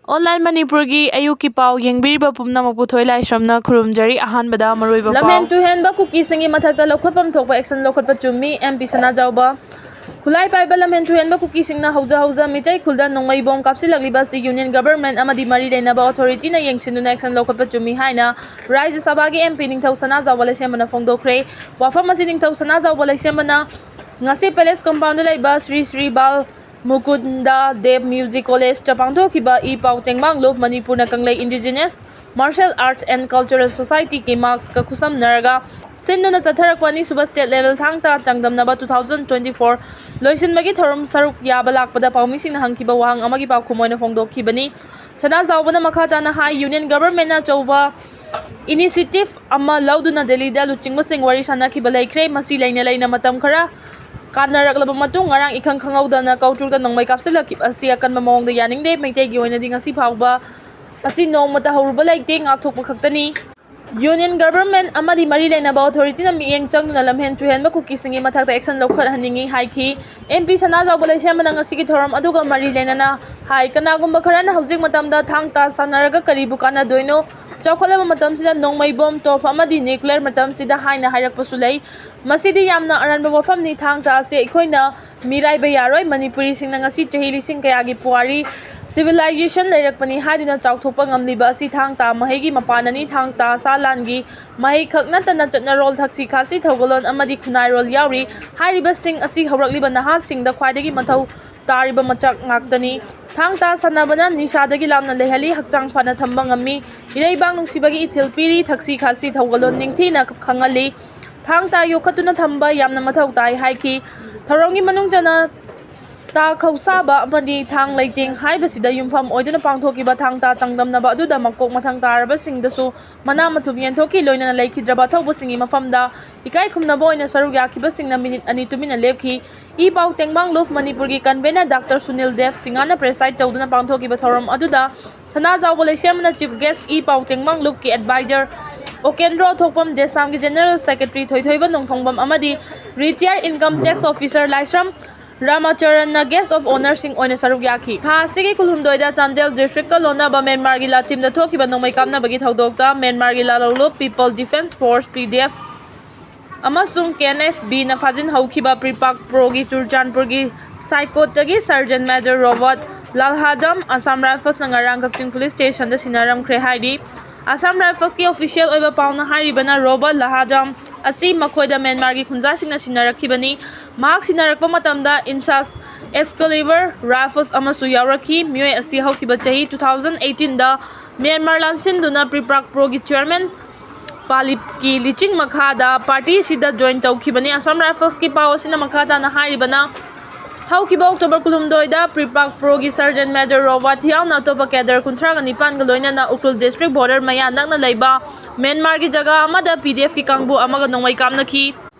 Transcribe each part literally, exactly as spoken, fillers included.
Online ꯃꯅꯤꯄꯨꯔꯒꯤ ꯑꯌꯨꯛꯀꯤ ꯄꯥꯎ ꯌꯦꯡꯕꯤꯔꯤꯕ ꯄꯨꯝꯅꯃꯛꯄꯨ ꯊꯣꯏ ꯂꯥꯏꯁ꯭ꯔꯝꯅ ꯈꯨꯔꯨꯝꯖꯔꯤ꯫ ꯑꯍꯥꯟꯕꯗ ꯃꯔꯨꯑꯣꯏꯕ ꯄꯥꯎ꯫ ꯂꯝꯍꯦꯟ ꯇꯨꯍꯦꯟꯕ ꯀꯨꯀꯤꯁꯤꯡꯒꯤ ꯃꯊꯛꯇ ꯂꯧꯈꯠꯐꯝ ꯊꯣꯛꯄ action ꯂꯧꯈꯠꯄ ꯆꯨꯝꯃꯤ, MP ꯁꯅꯥꯖꯥꯎꯕ꯫ ꯈꯨꯠꯂꯥꯏ ꯄꯥꯏꯕ ꯂꯝꯍꯦꯟ ꯇꯨꯍꯦꯟꯕ ꯀꯨꯀꯤꯁꯤꯡꯅ ꯍꯧꯖ ꯍꯧꯖ ꯃꯤꯇꯩ ꯈꯨꯜꯗ ꯅꯣꯡꯃꯩ ꯕꯣꯝ ꯀꯥꯞꯁꯤꯜꯂꯛꯂꯤꯕ ꯑꯁꯤ Union Government ꯑꯃꯗꯤ ꯃꯔꯤ ꯂꯩꯅꯕ authority ꯅ ꯌꯦꯡꯁꯤꯟꯗꯨꯅ action ꯂꯧꯈꯠꯄ ꯆꯨꯝꯃꯤ ꯍꯥꯏꯅ ꯔꯥꯖ꯭ꯌ ꯁꯚꯥꯒꯤ MP ꯅꯤꯡꯊꯧ ꯁꯅꯥꯖꯥꯎꯕ ꯂꯩꯁꯦꯝꯕꯅ ꯐꯣꯡꯗꯣꯛꯈ꯭ꯔꯦ꯫ ꯋꯥꯐꯝ ꯑꯁꯤ ꯅꯤꯡꯊꯧ ꯁꯅꯥꯖꯥꯎꯕ ꯂꯩꯁꯦꯝꯕꯅ ꯉꯁꯤ Palace Compound ꯗ ꯂꯩꯕ ꯁ꯭ꯔꯤ ꯁ꯭ꯔꯤ ꯕꯥꯜ ꯃꯨꯀꯨꯟꯗ ꯗꯦꯕ Music College ꯇ ꯄꯥꯡꯊꯣꯛꯈꯤꯕ ꯏ ꯄꯥꯎ ꯇꯦꯡꯕꯥꯡ ꯂꯨꯞ ꯃꯅꯤꯄꯨꯔꯅ ꯀꯪꯂꯩ Indigenous Martial Arts and Cultural Society ꯀꯤ ꯃꯥꯛꯁꯀ ꯈꯨꯠꯁꯝꯅꯔꯒ ꯁꯤꯟꯗꯨꯅ ꯆꯠꯊꯔꯛꯄ ꯑꯅꯤꯁꯨꯕ state level ꯊꯥꯡ ꯇꯥ ꯆꯥꯡꯗꯝꯅꯕ two thousand twenty four ꯂꯣꯏꯁꯤꯟꯕꯒꯤ ꯊꯧꯔꯝ ꯁꯔꯨꯛ ꯌꯥꯕ ꯂꯥꯛꯄꯗ ꯄꯥꯎꯃꯤꯁꯤꯡꯅ ꯍꯪꯈꯤꯕ ꯋꯥꯍꯪ ꯑꯃꯒꯤ ꯄꯥꯎꯈꯨꯝ ꯑꯣꯏꯅ ꯐꯣꯡꯗꯣꯛꯈꯤꯕꯅꯤ꯫ ꯁꯅꯥꯖꯥꯎꯕꯅ ꯃꯈꯥ ꯇꯥꯅ ꯍꯥꯏ, Union Government ꯅ ꯑꯆꯧꯕ initiative ꯑꯃ ꯂꯧꯗꯨꯅ ꯗꯦꯜꯂꯤꯗ ꯂꯨꯆꯤꯡꯕꯁꯤꯡ ꯋꯥꯔꯤ ꯁꯥꯅꯈꯤꯕ ꯂꯩꯈ꯭ꯔꯦ꯫ ꯃꯁꯤ ꯂꯩꯅ ꯂꯩꯅ ꯃꯇꯝ ꯈꯔ ꯀꯥꯟꯅꯔꯛꯂꯕ ꯃꯇꯨꯡ ꯉꯔꯥꯡ ꯏꯈꯪ ꯈꯪꯍꯧꯗꯅ ꯀꯧꯇ꯭ꯔꯨꯛꯇ ꯅꯣꯡꯃꯩ ꯀꯥꯞꯁꯤꯜꯂꯛꯈꯤꯕ ꯑꯁꯤ ꯑꯀꯟꯕ ꯃꯑꯣꯡꯗ ꯌꯥꯅꯤꯡꯗꯦ꯫ ꯃꯩꯇꯩꯒꯤ ꯑꯣꯏꯅꯗꯤ ꯉꯁꯤ ꯐꯥꯎꯕ ꯑꯁꯤ ꯅꯣꯡꯃꯇ ꯍꯧꯔꯨꯕ ꯂꯩꯇꯦ, ꯉꯥꯛꯊꯣꯛꯄ ꯈꯛꯇꯅꯤ꯫ Union Government ꯑꯃꯗꯤ ꯃꯔꯤ ꯂꯩꯅꯕ authority ꯅ ꯃꯤꯠꯌꯦꯡ ꯆꯪꯗꯨꯅ ꯂꯝꯍꯦꯟ ꯇꯨꯍꯦꯟꯕ ꯀꯨꯀꯤꯁꯤꯡꯒꯤ ꯃꯊꯛꯇ action ꯂꯧꯈꯠꯍꯟꯅꯤꯡꯏ ꯍꯥꯏꯈꯤ꯫ MP ꯁꯅꯥꯖꯥꯎꯕ ꯂꯩꯁꯦꯝꯕꯅ ꯉꯁꯤꯒꯤ ꯊꯧꯔꯝ ꯑꯗꯨꯒ ꯃꯔꯤ ꯂꯩꯅꯅ ꯍꯥꯏ, ꯀꯅꯥꯒꯨꯝꯕ ꯈꯔꯅ ꯍꯧꯖꯤꯛ ꯃꯇꯝꯗ ꯊꯥꯡ ꯇꯥ ꯁꯥꯟꯅꯔꯒ ꯀꯔꯤꯕꯨ ꯀꯥꯟꯅꯗꯣꯏꯅꯣ? ꯆꯥꯎꯈꯠꯂꯕ ꯃꯇꯝꯁꯤꯗ ꯅꯣꯡꯃꯩ ꯕꯣꯝ, ꯇꯣꯞ ꯑꯃꯗꯤ nuclear ꯃꯇꯝꯁꯤꯗ ꯍꯥꯏꯅ ꯍꯥꯏꯔꯛꯄꯁꯨ ꯂꯩ꯫ ꯃꯁꯤꯗꯤ ꯌꯥꯝꯅ ꯑꯔꯥꯟꯕ ꯋꯥꯐꯝꯅꯤ꯫ ꯊꯥꯡ ꯇꯥ ꯑꯁꯤ ꯑꯩꯈꯣꯏꯅ ꯃꯤꯔꯥꯏꯕ ꯌꯥꯔꯣꯏ꯫ ꯃꯅꯤꯄꯨꯔꯤꯁꯤꯡꯅ ꯉꯁꯤ ꯆꯍꯤ ꯂꯤꯁꯤꯡ ꯀꯌꯥꯒꯤ ꯄꯨꯋꯥꯔꯤ, civilization ꯂꯩꯔꯛꯄꯅꯤ ꯍꯥꯏꯗꯨꯅ ꯆꯥꯎꯊꯣꯛꯄ ꯉꯝꯂꯤꯕ ꯑꯁꯤ ꯊꯥꯡ ꯇꯥ ꯃꯍꯩꯒꯤ ꯃꯄꯥꯟꯅꯅꯤ꯫ ꯊꯥꯡ ꯇꯥ ꯁꯥ ꯂꯥꯟꯒꯤ ꯃꯍꯩ ꯈꯛ ꯅꯠꯇꯅ ꯆꯠꯅꯔꯣꯜ, ꯊꯛꯁꯤ ꯈꯥꯁꯤ, ꯊꯧꯒꯜꯂꯣꯟ ꯑꯃꯗꯤ ꯈꯨꯟꯅꯥꯏꯔꯣꯜ ꯌꯥꯎꯔꯤ꯫ ꯍꯥꯏꯔꯤꯕꯁꯤꯡ ꯑꯁꯤ ꯍꯧꯔꯛꯂꯤꯕ ꯅꯍꯥꯁꯤꯡꯗ ꯈ꯭ꯋꯥꯏꯗꯒꯤ ꯃꯊꯧ ꯇꯥꯔꯤꯕ ꯃꯆꯥꯛ ꯉꯥꯛꯇꯅꯤ꯫ ꯊꯥꯡ ꯇꯥ ꯁꯥꯟꯅꯕꯅ ꯅꯤꯁꯥꯗꯒꯤ ꯂꯥꯞꯅ ꯂꯩꯍꯜꯂꯤ, ꯍꯛꯆꯥꯡ ꯐꯅ ꯊꯝꯕ ꯉꯝꯃꯤ, ꯏꯔꯩꯕꯥꯛ ꯅꯨꯡꯁꯤꯕꯒꯤ ꯏꯊꯤꯜ ꯄꯤꯔꯤ, ꯊꯛꯁꯤ ꯈꯥꯁꯤ ꯊꯧꯒꯜꯂꯣꯟ ꯅꯤꯡꯊꯤꯅ ꯈꯪꯍꯜꯂꯤ꯫ ꯊꯥꯡ ꯇꯥ ꯌꯣꯛꯈꯠꯇꯨꯅ ꯊꯝꯕ ꯌꯥꯝꯅ ꯃꯊꯧ ꯇꯥꯏ ꯍꯥꯏꯈꯤ꯫ ꯊꯧꯔꯝꯒꯤ ꯃꯅꯨꯡ ꯆꯟꯅ ꯇꯥ ꯈꯧꯁꯥꯕ ꯑꯃꯗꯤ ꯊꯥꯡ ꯂꯩꯇꯦꯡ ꯍꯥꯏꯕꯁꯤꯗ ꯌꯨꯝꯐꯝ ꯑꯣꯏꯗꯨꯅ ꯄꯥꯡꯊꯣꯛꯈꯤꯕ ꯊꯥꯡ ꯇꯥ ꯆꯥꯡꯗꯝꯅꯕ ꯑꯗꯨꯗ ꯃꯀꯣꯛ ꯃꯊꯪ ꯇꯥꯔꯕꯁꯤꯡꯗꯁꯨ ꯃꯅꯥ ꯃꯊꯨꯝ ꯌꯦꯟꯊꯣꯛꯈꯤ꯫ ꯂꯣꯏꯅꯅ ꯂꯩꯈꯤꯗ꯭ꯔꯕ ꯑꯊꯧꯕꯁꯤꯡꯒꯤ ꯃꯐꯝꯗ ꯏꯀꯥꯏ ꯈꯨꯝꯅꯕ ꯑꯣꯏꯅ ꯁꯔꯨꯛ ꯌꯥꯈꯤꯕꯁꯤꯡꯅ ꯃꯤꯅꯤꯠ ꯑꯅꯤ ꯇꯨꯃꯤꯟꯅ ꯂꯦꯞꯈꯤ꯫ ꯏ ꯄꯥꯎ ꯇꯦꯡꯕꯥꯡ ꯂꯨꯞ ꯃꯅꯤꯄꯨꯔꯒꯤ convener Doctor ꯁꯨꯅꯤꯜ ꯗꯦꯕ ꯁꯤꯡꯍꯅ preside ꯇꯧꯗꯨꯅ ꯄꯥꯡꯊꯣꯛꯈꯤꯕ ꯊꯧꯔꯝ ꯑꯗꯨꯗ ꯁꯅꯥꯖꯥꯎꯕ ꯂꯩꯁꯦꯝꯕꯅ chief guest, ꯏ ꯄꯥꯎ ꯇꯦꯡꯕꯥꯡ ꯂꯨꯞꯀꯤ advisor ꯑꯣꯀꯦꯟꯗ꯭ꯔꯣ ꯊꯣꯛꯄꯝ, ꯗꯦꯁꯥꯝꯒꯤ general secretary ꯊꯣꯏꯊꯣꯏꯕ ꯅꯣꯡꯊꯣꯡꯕꯝ ꯑꯃꯗꯤ retired income tax officer Laishram ꯔꯥꯃꯥꯆꯔꯟꯅ Guest of Honourꯁꯤꯡ ꯑꯣꯏꯅ ꯁꯔꯨꯛ ꯌꯥꯈꯤ꯫ ꯊꯥ ꯑꯁꯤꯒꯤ ꯀꯨꯟꯍꯨꯝꯗꯣꯏꯗ ꯆꯥꯟꯗꯦꯜ districtꯀ ꯂꯣꯟꯅꯕ ꯃ꯭ꯌꯥꯟꯃꯥꯔꯒꯤ ꯂꯥꯟꯇꯤꯝꯗ ꯊꯣꯛꯈꯤꯕ ꯅꯣꯡꯃꯩ ꯀꯥꯞꯅꯕꯒꯤ ꯊꯧꯗꯣꯛꯇ ꯃ꯭ꯌꯥꯟꯃꯥꯔꯒꯤ ꯂꯥꯜꯍꯧꯂꯨꯞ People Defence Force, P D F, ꯑꯃꯁꯨꯡ K N F Bꯅ ꯐꯥꯖꯤꯟꯍꯧꯈꯤꯕ PREPAK Proꯒꯤ ꯆꯨꯔꯆꯥꯟꯄꯨꯔꯒꯤ ꯁꯥꯏꯀꯣꯠꯇꯒꯤ Sergeant Major Robert ꯂꯥꯜꯍꯥꯖꯝ Assam Riflesꯅ ꯉꯔꯥꯡ ꯀꯛꯆꯤꯡ Police Stationꯗ ꯁꯤꯟꯅꯔꯝꯈ꯭ꯔꯦ ꯍꯥꯏꯔꯤ꯫ Assam Riflesꯀꯤ official ꯑꯣꯏꯕ ꯄꯥꯎꯅ ꯍꯥꯏꯔꯤꯕꯅ, ꯔꯣꯕꯔꯠ ꯂꯥꯍꯥꯖꯝ ꯑꯁꯤ ꯃꯈꯣꯏꯗ ꯃ꯭ꯌꯥꯟꯃꯥꯔꯒꯤ ꯈꯨꯟꯖꯥꯁꯤꯡꯅ ꯁꯤꯟꯅꯔꯛꯈꯤꯕꯅꯤ꯫ ꯃꯍꯥꯛ ꯁꯤꯟꯅꯔꯛꯄ ꯃꯇꯝꯗ INSAS Excalibur Rifles ꯑꯃꯁꯨ ꯌꯥꯎꯔꯛꯈꯤ꯫ ꯃꯤꯑꯣꯏ ꯑꯁꯤ ꯍꯧꯈꯤꯕ ꯆꯍꯤ two thousand eighteenꯗ ꯃ꯭ꯌꯥꯟꯃꯥꯔ ꯂꯥꯟꯁꯤꯟꯗꯨꯅ PREPAK Proꯒꯤ chairman ꯄꯥꯂꯤꯞꯀꯤ ꯂꯤꯆꯤꯡ ꯃꯈꯥꯗ party ꯑꯁꯤꯗ join ꯇꯧꯈꯤꯕꯅꯤ꯫ Assam Riflesꯀꯤ ꯄꯥꯎ ꯑꯁꯤꯅ ꯃꯈꯥ ꯇꯥꯅ ꯍꯥꯏꯔꯤꯕꯅ, ꯍꯧꯈꯤꯕ October ꯀꯨꯟꯍꯨꯝꯗꯣꯏꯗ PREPAK Proꯒꯤ Sergeant Major Robert ꯌꯥꯎꯅ ꯑꯇꯣꯞꯄ cadre ꯀꯨꯟꯊ꯭ꯔꯥꯒ ꯅꯤꯄꯥꯟꯒ ꯂꯣꯏꯅꯅ ꯎꯈ꯭ꯔꯨꯜ district border ꯃꯌꯥ ꯅꯛꯅ ꯂꯩꯕ ꯃ꯭ꯌꯥꯟꯃꯥꯔꯒꯤ ꯖꯒꯥ ꯑꯃꯗ PDFꯀꯤ ꯀꯥꯡꯕꯨ ꯑꯃꯒ ꯅꯣꯡꯃꯩ ꯀꯥꯞꯅꯈꯤ꯫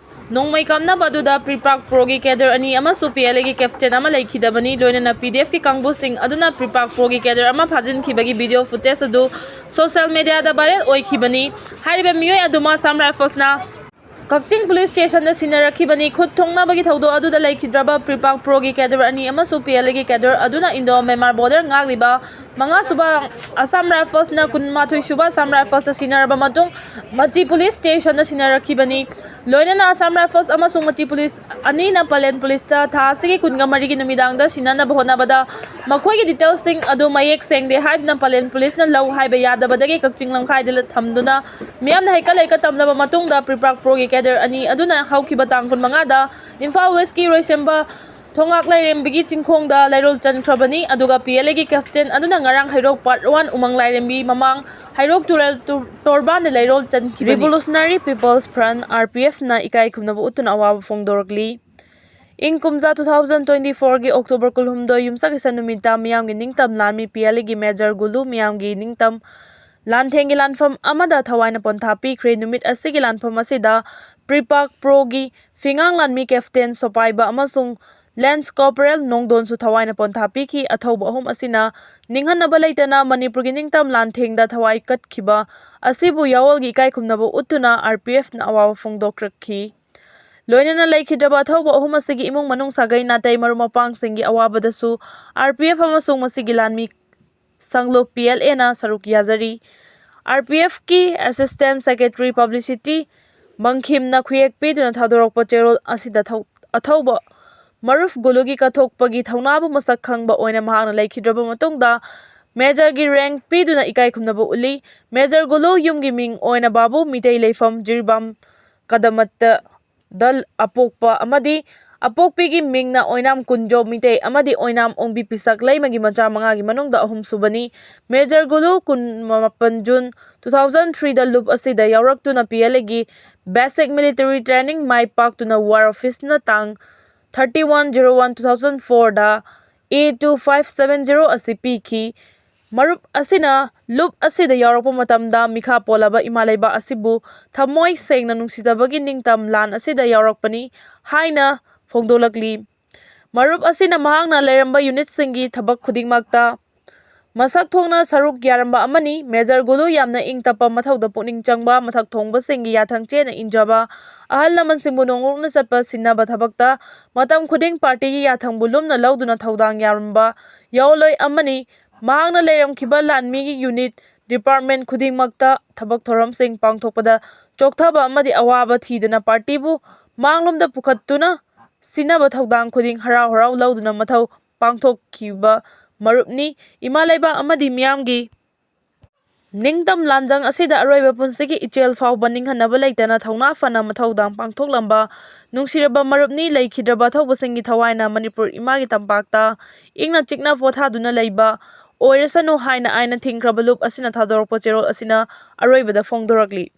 ꯅꯣꯡꯃꯩ ꯀꯥꯞꯅꯕ ꯑꯗꯨꯗ PREPAK Proꯒꯤ cadre ꯑꯅꯤ ꯑꯃꯁꯨ PLAꯒꯤ captain ꯑꯃ ꯂꯩꯈꯤꯗꯕꯅꯤ꯫ ꯂꯣꯏꯅꯅ PDFꯀꯤ ꯀꯥꯡꯕꯨꯁꯤꯡ ꯑꯗꯨꯅ PREPAK Proꯒꯤ cadre ꯑꯃ ꯐꯥꯖꯤꯟꯈꯤꯕꯒꯤ video footage ꯑꯗꯨ social mediaꯗ viral ꯑꯣꯏꯈꯤꯕꯅꯤ꯫ ꯍꯥꯏꯔꯤꯕ ꯃꯤꯑꯣꯏ ꯑꯗꯨꯃ Assam Riflesꯅ ꯀꯛꯆꯤꯡ Police Stationꯗ ꯁꯤꯟꯅꯔꯛꯈꯤꯕꯅꯤ꯫ ꯈꯨꯠ ꯊꯣꯡꯅꯕꯒꯤ ꯊꯧꯗꯣꯛ ꯑꯗꯨꯗ ꯂꯩꯈꯤꯗ꯭ꯔꯕ PREPAK Proꯒꯤ cadre ꯑꯅꯤ ꯑꯃꯁꯨ PLAꯒꯤ cadre ꯑꯗꯨꯅ Indo Myanmar border ꯉꯥꯛꯂꯤꯕ ꯃꯉꯥꯁꯨꯕ Assam Riflesꯅ ꯀꯨꯟꯃꯥꯊꯣꯏꯁꯨꯕ Assam Riflesꯇ ꯁꯤꯟꯅꯔꯕ ꯃꯇꯨꯡ ꯃꯆꯤ Police Stationꯗ ꯁꯤꯟꯅꯔꯛꯈꯤꯕꯅꯤ꯫ ꯂꯣꯏꯅꯅ Assam Rifles ꯑꯃꯁꯨꯡ ꯃꯆꯤ Police ꯑꯅꯤꯅ ꯄꯂꯦꯟ Policeꯇ ꯊꯥ ꯑꯁꯤꯒꯤ ꯀꯨꯟꯒ ꯃꯔꯤꯒꯤ ꯅꯨꯃꯤꯗꯥꯡꯗ ꯁꯤꯟꯅꯅꯕ ꯍꯣꯠꯅꯕꯗ ꯃꯈꯣꯏꯒꯤ detailsꯁꯤꯡ ꯑꯗꯨ ꯃꯌꯦꯛ ꯁꯦꯡꯗꯦ ꯍꯥꯏꯗꯨꯅ ꯄꯂꯦꯟ Policeꯅ ꯂꯧ ꯍꯥꯏꯕ ꯌꯥꯗꯕꯗꯒꯤ ꯀꯛꯆꯤꯡ ꯂꯝꯈꯥꯏꯗ ꯊꯝꯗꯨꯅ ꯃꯤꯌꯥꯝꯅ ꯍꯩꯀꯠ ꯂꯩꯀꯠ ꯇꯝꯂꯕ ꯃꯇꯨꯡꯗ PREPAK Proꯒꯤ cadre ꯑꯅꯤ ꯑꯗꯨꯅ ꯍꯧꯈꯤꯕ ꯇꯥꯡ ꯀꯨꯟꯃꯉꯥꯗ ꯏꯝꯐꯥꯜ Westꯀꯤ ꯏꯔꯣꯏꯁꯦꯝꯕ ꯊꯣꯉꯥꯛ ꯂꯥꯏꯔꯦꯝꯕꯤꯒꯤ ꯆꯤꯡꯈꯣꯡꯗ ꯂꯩꯔꯣꯜ ꯆꯟꯈ꯭ꯔꯕꯅꯤ꯫ ꯑꯗꯨꯒ PLAꯒꯤ captain ꯑꯗꯨꯅ ꯉꯔꯥꯡ ꯍꯩꯔꯣꯛ Part One ꯎꯃꯪ ꯂꯥꯏꯔꯦꯝꯕꯤ ꯃꯃꯥꯡ ꯍꯩꯔꯣꯛ ꯇꯨꯔꯦꯜ ꯇꯨ-, ꯇꯣꯔꯕꯥꯟꯗ ꯂꯩꯔꯣꯜ ꯆꯟꯈꯤꯕꯅꯤ꯫ Revolutionary People's Front, RPFꯅ ꯏꯀꯥꯏ ꯈꯨꯝꯅꯕ ꯎꯠꯇꯨꯅ ꯑꯋꯥꯕ ꯐꯣꯡꯗꯣꯔꯛꯂꯤ꯫ ꯏꯪ ꯀꯨꯝꯖꯥ two thousand twenty fourꯒꯤ October ꯀꯨꯟꯍꯨꯝꯗꯣꯏ ꯌꯨꯝꯁꯀꯩꯁ ꯅꯨꯃꯤꯠꯇ ꯃꯤꯌꯥꯝꯒꯤ ꯅꯤꯡꯇꯝ ꯂꯥꯟꯃꯤ PLAꯒꯤ Major ꯒꯨꯂꯨ ꯃꯤꯌꯥꯝꯒꯤ ꯅꯤꯡꯇꯝ ꯂꯥꯟꯊꯦꯡꯒꯤ ꯂꯥꯟꯐꯝ ꯑꯃꯗ ꯊꯋꯥꯏꯅ ꯄꯣꯟꯊꯥ ꯄꯤꯈ꯭ꯔꯦ꯫ ꯅꯨꯃꯤꯠ ꯑꯁꯤꯒꯤ ꯂꯥꯟꯐꯝ ꯑꯁꯤꯗ PREPAK Proꯒꯤ ꯐꯤꯉꯥꯡ ꯂꯥꯟꯃꯤ captain ꯁꯣꯄꯥꯏꯕ ꯑꯃꯁꯨꯡ Lance Corporal ꯅꯣꯡꯗꯣꯟꯁꯨ ꯊꯋꯥꯏꯅ ꯄꯣꯟꯊꯥ ꯄꯤꯈꯤ꯫ ꯑꯊꯧꯕ ꯑꯍꯨꯝ ꯑꯁꯤꯅ ꯅꯤꯡꯍꯟꯅꯕ ꯂꯩꯇꯅ ꯃꯅꯤꯄꯨꯔꯒꯤ ꯅꯤꯡꯇꯝ ꯂꯥꯟꯊꯦꯡꯗ ꯊꯋꯥꯏ ꯀꯠꯈꯤꯕ ꯑꯁꯤꯕꯨ ꯌꯥꯑꯣꯜꯒꯤ ꯏꯀꯥꯏ ꯈꯨꯝꯅꯕ ꯎꯠꯇꯨꯅ RPFꯅ ꯑꯋꯥꯕ ꯐꯣꯡꯗꯣꯛꯂꯛꯈꯤ꯫ ꯂꯣꯏꯅꯅ ꯂꯩꯈꯤꯗ꯭ꯔꯕ ꯑꯊꯧꯕ ꯑꯍꯨꯝ ꯑꯁꯤꯒꯤ ꯏꯃꯨꯡ ꯃꯅꯨꯡ, ꯁꯥꯒꯩ ꯅꯥꯇꯩ, ꯃꯔꯨꯞ ꯃꯄꯥꯡꯁꯤꯡꯒꯤ ꯑꯋꯥꯕꯗꯁꯨ R P F ꯑꯃꯁꯨꯡ ꯃꯁꯤꯒꯤ ꯂꯥꯟꯃꯤ ꯁꯪꯂꯨꯞ P L Aꯅ ꯁꯔꯨꯛ ꯌꯥꯖꯔꯤ꯫ R P Fꯀꯤ Assistant Secretary Publicity ꯕꯪꯈꯤꯝꯅ ꯈꯨꯌꯦꯛ ꯄꯤꯗꯨꯅ ꯊꯥꯗꯣꯔꯛꯄ ꯆꯦꯔꯣꯜ ꯑꯁꯤꯗ ꯊꯧ-, ꯑꯊꯧꯕ ꯃꯔꯨꯞ ꯒꯨꯂꯨꯒꯤ ꯀꯠꯊꯣꯛꯄꯒꯤ ꯊꯧꯅꯥꯕꯨ ꯃꯁꯛ ꯈꯪꯕ ꯑꯣꯏꯅ ꯃꯍꯥꯛꯅ ꯂꯩꯈꯤꯗ꯭ꯔꯕ ꯃꯇꯨꯡꯗ Majorꯒꯤ rank ꯄꯤꯗꯨꯅ ꯏꯀꯥꯏ ꯈꯨꯝꯅꯕ ꯎꯠꯂꯤ꯫ Major ꯒꯨꯂꯨ ꯌꯨꯝꯒꯤ ꯃꯤꯡ ꯑꯣꯏꯅ ꯕꯥꯕꯨ ꯃꯤꯇꯩ ꯂꯩꯐꯝ ꯖꯤꯔꯤꯕꯥꯝ ꯀꯗꯃꯠꯇ ꯗ ꯑꯄꯣꯛꯄ ꯑꯃꯗꯤ ꯑꯄꯣꯛꯄꯤꯒꯤ ꯃꯤꯡꯅ ꯑꯣꯏꯅꯥꯝ ꯀꯨꯟꯖꯣ ꯃꯤꯇꯩ ꯑꯃꯗꯤ ꯑꯣꯏꯅꯥꯝ ꯑꯣꯡꯕꯤ ꯄꯤꯁꯛ ꯂꯩꯃꯒꯤ ꯃꯆꯥ ꯃꯉꯥꯒꯤ ꯃꯅꯨꯡꯗ ꯑꯍꯨꯝꯁꯨꯕꯅꯤ꯫ Major ꯒꯨꯂꯨ ꯀꯨꯟꯃꯥꯄꯟ June two thousand threeꯗ ꯂꯨꯞ ꯑꯁꯤꯗ ꯌꯥꯎꯔꯛꯇꯨꯅ P L Aꯒꯤ Basic Military Training ꯃꯥꯏ ꯄꯥꯛꯇꯨꯅ War Officeꯅ ꯇꯥꯡ thirty one zero one two thousand fourꯗ A two five seven zero ꯑꯁꯤ ꯄꯤꯈꯤ꯫ ꯃꯔꯨꯞ ꯑꯁꯤꯅ ꯂꯨꯞ ꯑꯁꯤꯗ ꯌꯥꯎꯔꯛꯄ ꯃꯇꯝꯗ ꯃꯤꯈꯥ ꯄꯣꯜꯂꯕ ꯏꯃꯥ ꯂꯩꯕꯥꯛ ꯑꯁꯤꯕꯨ ꯊꯃꯣꯏ ꯁꯦꯡꯅ ꯅꯨꯡꯁꯤꯖꯕꯒꯤ ꯅꯤꯡꯇꯝ ꯂꯥꯟ ꯑꯁꯤꯗ ꯌꯥꯎꯔꯛꯄꯅꯤ ꯍꯥꯏꯅ ꯐꯣꯡꯗꯣꯛꯂꯛꯂꯤ꯫ ꯃꯔꯨꯞ ꯑꯁꯤꯅ ꯃꯍꯥꯛꯅ ꯂꯩꯔꯝꯕ unitꯁꯤꯡꯒꯤ ꯊꯕꯛ ꯈꯨꯗꯤꯡꯃꯛꯇ ꯃꯁꯛ ꯊꯣꯛꯅ ꯁꯔꯨꯛ ꯌꯥꯔꯝꯕ ꯑꯃꯅꯤ꯫ Major ꯒꯨꯂꯨ ꯌꯥꯝꯅ ꯏꯪ ꯇꯞꯄ, ꯃꯊꯧꯗ ꯄꯨꯛꯅꯤꯡ ꯆꯪꯕ, ꯃꯊꯛ ꯊꯣꯡꯕꯁꯤꯡꯒꯤ ꯌꯥꯊꯪ ꯆꯦꯠꯅ ꯏꯟꯖꯕ, ꯑꯍꯜ ꯂꯃꯟꯁꯤꯡꯕꯨ ꯅꯣꯡꯂꯨꯛꯅ ꯆꯠꯄ ꯁꯤꯟꯅꯕ ꯊꯕꯛꯇ ꯃꯇꯝ ꯈꯨꯗꯤꯡ partyꯒꯤ ꯌꯥꯊꯪꯕꯨ ꯂꯨꯝꯅ ꯂꯧꯗꯨꯅ ꯊꯧꯗꯥꯡ ꯌꯥꯔꯝꯕ ꯌꯥꯑꯣꯟꯂꯣꯏ ꯑꯃꯅꯤ꯫ ꯃꯍꯥꯛꯅ ꯂꯩꯔꯝꯈꯤꯕ ꯂꯥꯟꯃꯤꯒꯤ unit, department ꯈꯨꯗꯤꯡꯃꯛꯇ ꯊꯕꯛ ꯊꯧꯔꯝꯁꯤꯡ ꯄꯥꯡꯊꯣꯛꯄꯗ ꯆꯣꯛꯊꯕ ꯑꯃꯗꯤ ꯑꯋꯥꯕ ꯊꯤꯗꯅ partyꯕꯨ ꯃꯥꯡꯂꯣꯝꯗ ꯄꯨꯈꯠꯇꯨꯅ ꯁꯤꯟꯅꯕ ꯊꯧꯗꯥꯡ ꯈꯨꯗꯤꯡ ꯍꯔꯥꯎ ꯍꯔꯥꯎ ꯂꯧꯗꯨꯅ ꯃꯊꯧ ꯄꯥꯡꯊꯣꯛꯈꯤꯕ ꯃꯔꯨꯞꯅꯤ꯫ ꯏꯃꯥ ꯂꯩꯕꯥꯛ ꯑꯃꯗꯤ ꯃꯤꯌꯥꯝꯒꯤ ꯅꯤꯡꯇꯝ ꯂꯥꯟꯖꯪ ꯑꯁꯤꯗ ꯑꯔꯣꯏꯕ ꯄꯨꯟꯁꯤꯒꯤ ꯏꯆꯦꯜ ꯐꯥꯎꯕ ꯅꯤꯡꯍꯟꯅꯕ ꯂꯩꯇꯅ ꯊꯧꯅꯥ ꯐꯅ ꯃꯊꯧꯗꯥꯡ ꯄꯥꯡꯊꯣꯛꯂꯝꯕ ꯅꯨꯡꯁꯤꯔꯕ ꯃꯔꯨꯞꯅꯤ꯫ ꯂꯩꯈꯤꯗ꯭ꯔꯕ ꯑꯊꯧꯕꯁꯤꯡꯒꯤ ꯊꯋꯥꯏꯅ ꯃꯅꯤꯄꯨꯔ ꯏꯃꯥꯒꯤ ꯇꯝꯄꯥꯛꯇ ꯏꯪꯅ ꯆꯤꯛꯅ ꯄꯣꯊꯥꯗꯨꯅ ꯂꯩꯕ ꯑꯣꯏꯔꯁꯅꯨ ꯍꯥꯏꯅ ꯑꯥꯏꯅ ꯊꯤꯡꯈ꯭ꯔꯕ ꯂꯨꯞ ꯑꯁꯤꯅ ꯊꯥꯗꯣꯔꯛꯄ ꯆꯦꯔꯣꯜ ꯑꯁꯤꯅ ꯑꯔꯣꯏꯕꯗ ꯐꯣꯡꯗꯣꯔꯛꯂꯤ꯫